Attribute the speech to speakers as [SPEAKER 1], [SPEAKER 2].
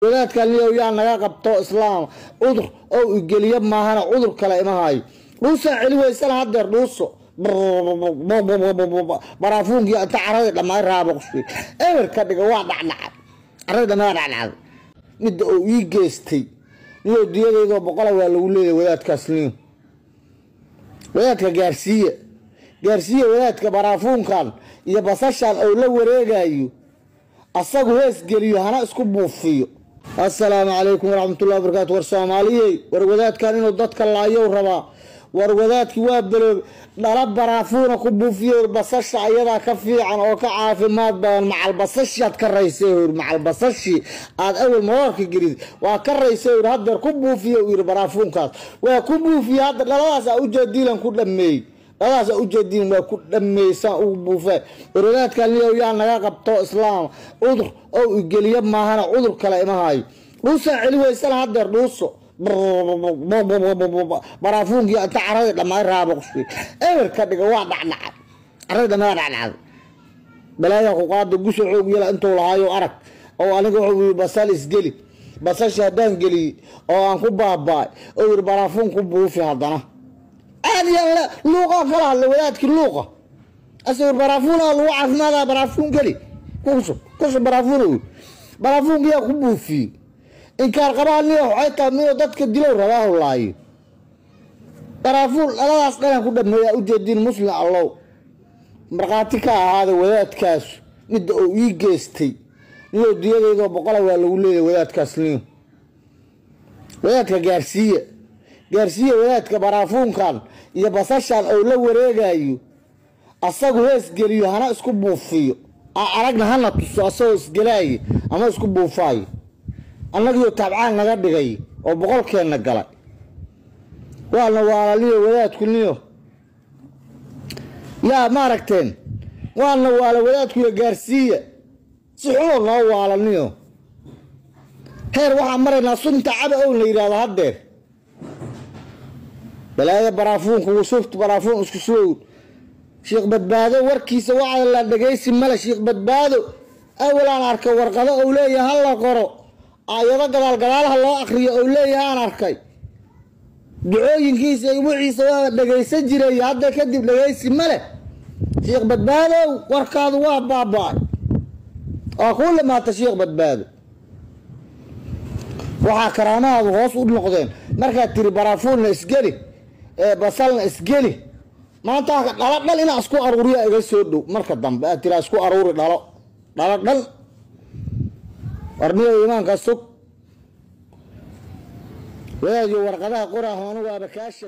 [SPEAKER 1] Wadaadkan niyow yaa naga qabto islaam cudur oo igeliyo maahana, cudur kale ima hayo. Dhuusaan celi weysana hadeer dhuuso baraafuunkii inta caradii dhammaay raabo eber ka dhiga, waa dhacdhacay caradii dhammaay, waa dhacdhacday. Midda uu ii geystay niyow diyadeydoo boqola waa lagu leeyahay wadaadkaas. Niyo wadaadka gaarsiiya, gaarsiiya wadaadka baraafuunkan iyo basashan oo la wareegayo, asagu hees geliyo hana isku buufiyo. Assalaamu calaykum waraxmatullahi wabarakatu. War soomaaliyey, war wadaadkan inuu dadka laayow rabaa. War wadaadkii waa baloob dhala baraafuuna ku buufiyo, basasha ayadaa ka fiican oo ka caafimaad badan. Macal basashaad ka raysay hor, macal basashi aad awal maroorka gelid waa ka raysay hor, hadeer ku buufiyo uu yiri baraafuunkaas waa ku buufiye. Hadda dhaladaas aa ujeediilan ku dhameeyey, dhaladaas aa ujeediin waa ku dhameeysaan ugu buufee. War wadaadkan niyow yaa naga qabto islaam cudur oo igeliyo maahana, cudur kale ima hayo. Dhuusaan celi weysana hadeer dhuuso baraafuunkii inta caradii dhammaay raabo eber ka dhiga, waa dhacdhacay caradii dhammaay, waa dhacdhacday. Balaaya ku qaada guso xoog yala intuu lahaayo arag oo aniga wuxuu yiri basal isgeli, basashi haddaan geliyey oo aan ku baaba'ay oo yiri baraafuun ku buufi. Haddana caadiyaan la luuqaan kala hadlay wadaadkii luuqa asagoo baraafuun aa lagu caafimaada, baraafuun geli kushub kushub baraafuun uu baraafuunkiyaa ku buufiyey. Inkaar qabaa niyo waxay tahay miyuu dadka dilow rabaa laayo baraafuun dhaladaas dhalan ku dhameeyaa ujeediin. Muslim allow markhaati ka ahaada wadaadkaas midda uu ii geystay niyow diyadeydoo boqola waa lagu leeyahay wadaadkaas. Niyo wadaadka gaarsiiya, gaarsiiya wadaadka baraafuunkan iyo basashan oo la wareegayo, asagu hees geliyo hana isku buufiyo, aragna hana tuso asagoo isgelaayo ama isku buufaayo. Annagiyo taabcaan naga dhigay oo boqolkeenna galay waana waalaniyo wadaadku niyo yaa maaragteen, waana waala wadaadkuyo gaarsiiya si xunoo noo waalaniyo. Heer waxaan maraynaa sunta caba own la yidhahdo haddeer. Balaaya baraafuunku shuftu baraafuun isku soo. Sheekh Badbaado warkiisa waxaa la dhegaysi male. Sheekh Badbaado awalaan arkay warqado ou leeyahay ha la qoro aayado gadaal gadaalaha loo akriyo ou leeyahay aan arkay ducooyinkiisa iyo wixiisa waa dhegaysan jiray, hadda kadib dhegaysi male. Sheekh Badbaadow warkaadu waa baaba-ay, waa kuu limaata. Sheekh Badbaado waxaa karaamahaadu hoos u noqdeen markaad tiri baraafuunna isgeli basalna isgeli. Maanta dhalo dhal inaa isku aruuriya iga soo dhow marka dambe aad tiraa isku aruuri dhalo dhalo dhal. Warniyo iimaanka sug wadaadiyo warqadaha qoraa hoonu waaba kaasha.